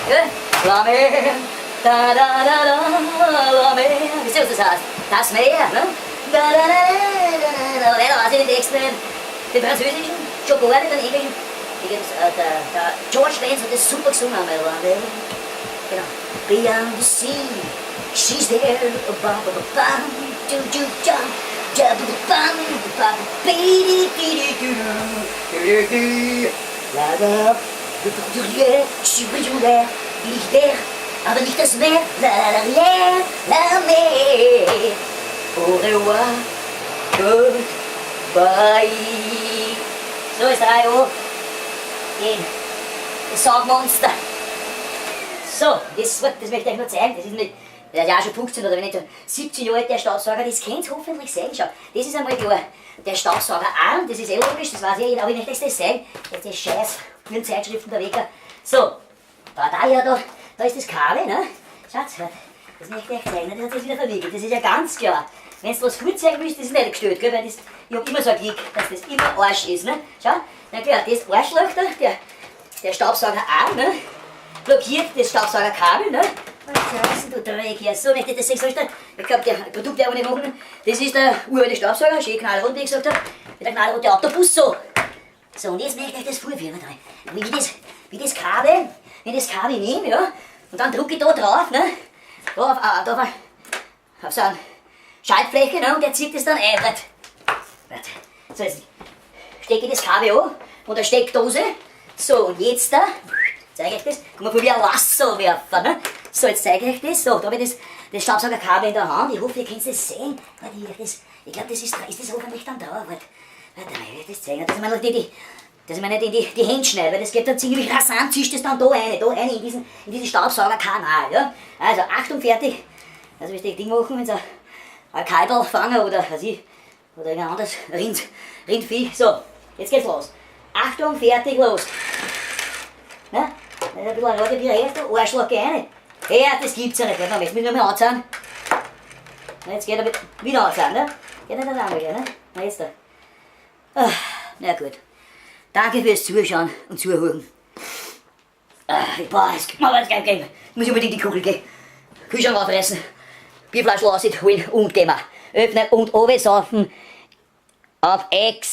Gell? La mer, da da da da, la mer. Wisst ihr, was das heißt? Das Meer, ne? Da da da da da da. Leider weiß ich den Text nicht. Den französischen, schon gar nicht, den englischen. Ich glaub, der, der George Benson hat das super gesungen einmal. La mer. Genau. Beyond the sea, she's there. Ba ba ba ba, du du da, da ba ba ba, ba ba ba di di di du du du du. La la, le couturier, ich aber nicht das Meer, la la la la mer. Au revoir, goodbye. So ist 3 Uhr. Gehen. Das Saugmonster. So, das möchte ich euch noch zeigen. Das ist nicht, der ist ja auch schon 15 oder wenn nicht 17 Jahre alt, der Staubsauger, das könnt ihr hoffentlich sehen. Schau, das ist einmal klar. Der Staubsaugerarm, das ist eh logisch, das weiß ich eh, aber ich möchte euch das zeigen. Jetzt das scheiß in Zeitschriften der Wecker. So, da, da, ja, da, da ist das Kabel, ne? Schaut, das möchte ich euch zeigen, das hat sich wieder verwickelt, das ist ja ganz klar. Wenn du was vorzeigen willst, das ist nicht gestellt, gell? Weil das, ich hab immer so ein Glück, dass das immer Arsch ist, ne? Schau, na klar, das Arschloch da, der Staubsaugerarm, ne? Blockiert das Staubsaugerkabel, ne? Was du Dreck hier? So möchte ich das sehen, soll ich glaube, der Produktwerbung nicht machen. Das ist der uralte Staubsauger, schön knallrot, wie ich gesagt habe. Der knallrote Autobus, so. So, und jetzt möchte ich euch das vorführen. Wie das Kabel, wenn ich das Kabel nehme, ja, und dann drücke ich da drauf, ne? Da auf so eine Schaltfläche, ne? Und der zieht das dann ein. Warte. Warte. So, jetzt stecke ich das Kabel an von der Steckdose. So, und jetzt da, zeige ich das, komm mal vor wie ein Lasso werfen, ne? So, jetzt zeige ich euch das. So, da habe ich das Staubsaugerkabel in der Hand. Ich hoffe, ihr könnt das sehen. Warte, ich glaube, ist das hoffentlich dann da. Warte, warte mal, ich werde das zeigen. Dass ich mir noch dass ich mir nicht in die Hände schneide, weil das geht dann ziemlich rasant, zischt das dann da rein in diesen Staubsaugerkanal. Ja? Also, Achtung, fertig. Also, wie ich Ding machen, wenn sie ein Kalberl fangen oder was ich, oder irgendein anderes Rindvieh. So, jetzt geht's los. Achtung, fertig, los. Ne? Ein bisschen ein wieder her, du Arschloch, geh rein. Ja, das gibt's ja nicht. Warte mal, jetzt müssen wir mal anzahlen. Na, jetzt geht er wieder anzahlen, ne? Geht nicht einmal, ne? Na, jetzt da. Ah, na gut. Danke fürs Zuschauen und Zuhören. Ah, ich brauche es. Ich muss unbedingt die Kugel gehen. Kühlschrank aufreißen, Bierflaschen holen und gehen wir. Öffnen und saufen. Auf Ex.